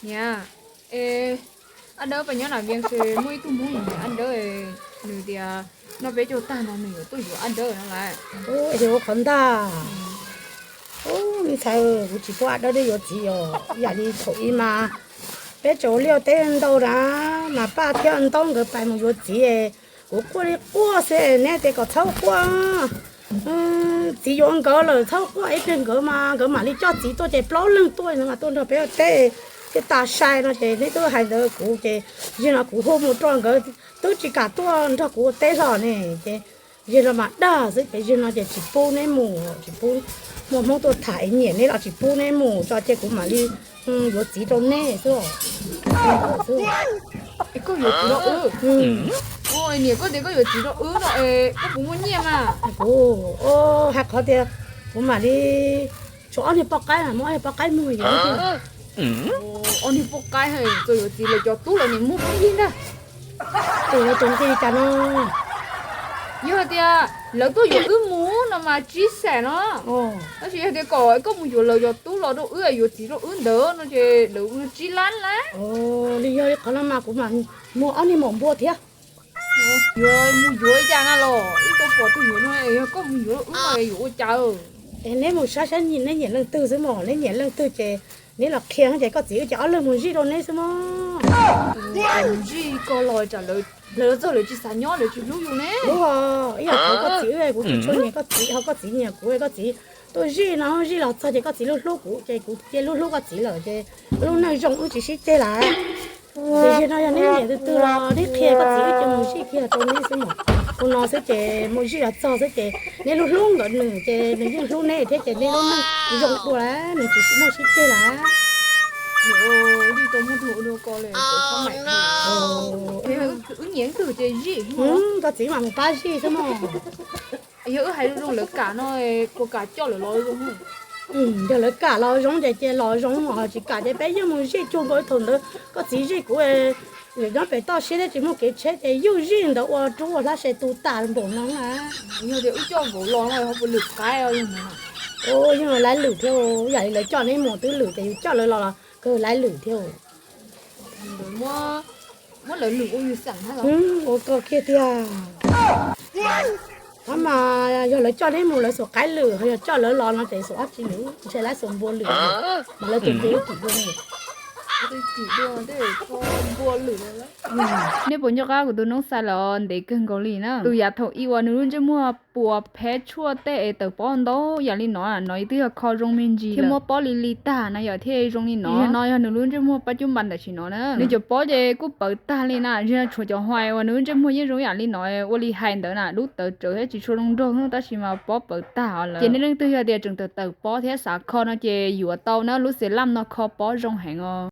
Niam, es Ab Dawb pas nyob na Vias es muaj ib tug Hmoob niam Ab Dawb, nws tias noj peb caug tag no nws yuav tuaj yuav Ab Dawb no lawm. Es ua qhov ntag. Ub, me ntxhais, kuv tsis pub Ab Dawb yuav txiv os, yam li thaum ub mas peb tseem ua liaj teb ntau na, mas Paj thiab Ntaub nkawd pais mus yuav txiv, kuv quaj li quaj xwb, neb tias kom txhob quaj. Txiv yuav nkawd lawm txhob quaj, ib pliag nkawd mas nkawd mam li coj txiv tuaj ces plaub leeg tuaj mas tuaj nrog peb ua teb thiaj tas sai no ces neb twb hais ntawd kuv ces yog no kuv hu mus rau nkawd twb tsis kam tuaj nrog kuv ua teb hlo ne ces yog no mas dag xwb ces yog no ces tsis pub neb mus, tsis pub, muaj Hmoob tuaj tham es nyiam neb los tsis pub neb mus tso ces kuv mam li yuav txiv rau neb xwb. Es koj yuav txiv rau wb? Niam koj tias koj yuav txiv rau wb no es koj puas muaj nyiaj mas? Kuv hais qhov tias kuv mam li tshuav ob niag poj qaib, muab ob niag poj qaib muag yuav. Ob niag poj qaib txawm yuav txiv lawv cov tub los niam muag plig ntag. Tus yuav tus nqi cas no? Yog hais tias lawv tuaj yuav wb mus no mas tsib xees no, tab sis yog tias kom koj mus yuav lawv cov tub los rau wb yuav txiv rau wb ntawd no ces lawv tsib lab lab. Li yog li qhov no mas kuv mam muag ob niag maum npua thiab. Yuav mus yuav ib cas na los ib tau pom tus yuav no, yog koj mus yuav rau wb no yuav ua cas? Es neb mus saib saib neb nyiam leej twg xwb mog, neb nyiam leej twg ces neb los qhia ces koj txiv wb ces ob leeg mus zij rau neb xwb mog. Zij koj los tsam lawv, lawv txog lawv tsis xav nyob lawv tsis hlub yus ne. Hlub os, ib yam kuv koj txiv wb, kuv tsis tshua nyiam koj txiv, ho koj txiv nyiam kuv, koj txiv tuaj zij no zij los txog ces koj txiv lub hlub kuv ces kuv cia lub hlub koj txiv lawm ces lub neej zoo wb tsis sib ceg lawm. Ces zaum no yog neb nyiam tus twg los neb qhia koj txiv wb ces mus zij kiag rau neb xwb mog. Tus no xwb ces mus zij los txog xwb ces neb lub hlub nkawd nws ces nws yeej hlub neb thiab ces neb lub neej zoo dua lawm, nws tsis muaj sib ceg lawm. Wb nyiam leej twg ces zij. Koj txiv mam mus pab zij xwb mog. Yog wb hais zoo zoo lawv kam no, puas kam coj lawv los zoo? Yog lawv kam los zoo ces cia los zoo, ho tsis kam ces peb yeej mus zij cuag nkaus thaum ntawd koj txiv zij kuv. Lwm nyob pem toj siab thiab tsis muaj kev tsheb ces yug zij ntawd ua rub ua hlab se tu tas npaum no na. Yog tias wb coj vauv los ho puas lwm qaib? Yog lawv lwm thiab, yam li lawv coj neb mus twb lwm ces yus coj lawv los los kawg lawv lwm thiab. Muab lawv lwm ua yus xeem thiab los? Ua koj kiag tiag. Qhov mas yog lawv coj neb mus lawv xuas qaib lwm, ho yog coj lawv los no ces xuas dab tsi lwm? Ntshe lawv xuas npua lwm, mas lawv tus twg kim dua ne? Npua lwm. Nej puas nco qab kuv tus noob xais lawm os, ntev kawg nkaus li na. Tus yav thaum ub uas nws lub ntsej muag puas phab tshuaj tej es tawm pob ntau yam li no, no twb yog kho zoo me ntsis thiaj muab pob li li tag na yom, thiaj zoo li no. Yog no yog nws lub ntsej muag pab cub npas tam sim no na. Nws cov pob ces kuj pawv tag li na, ntshe tshuav cov hais uas nws lub ntsej muag yeej zoo yam li no ua li hais ntawd na, dub tawv tsawv thiab tsis tshua zoo nraug, tab sis mas pob pawv tag os lawm. Ces nej leej twg yog tias tseem tawm tawm pob thiab xav kho no ces yuav tau na, lub xelam no kho pob zoo heev os.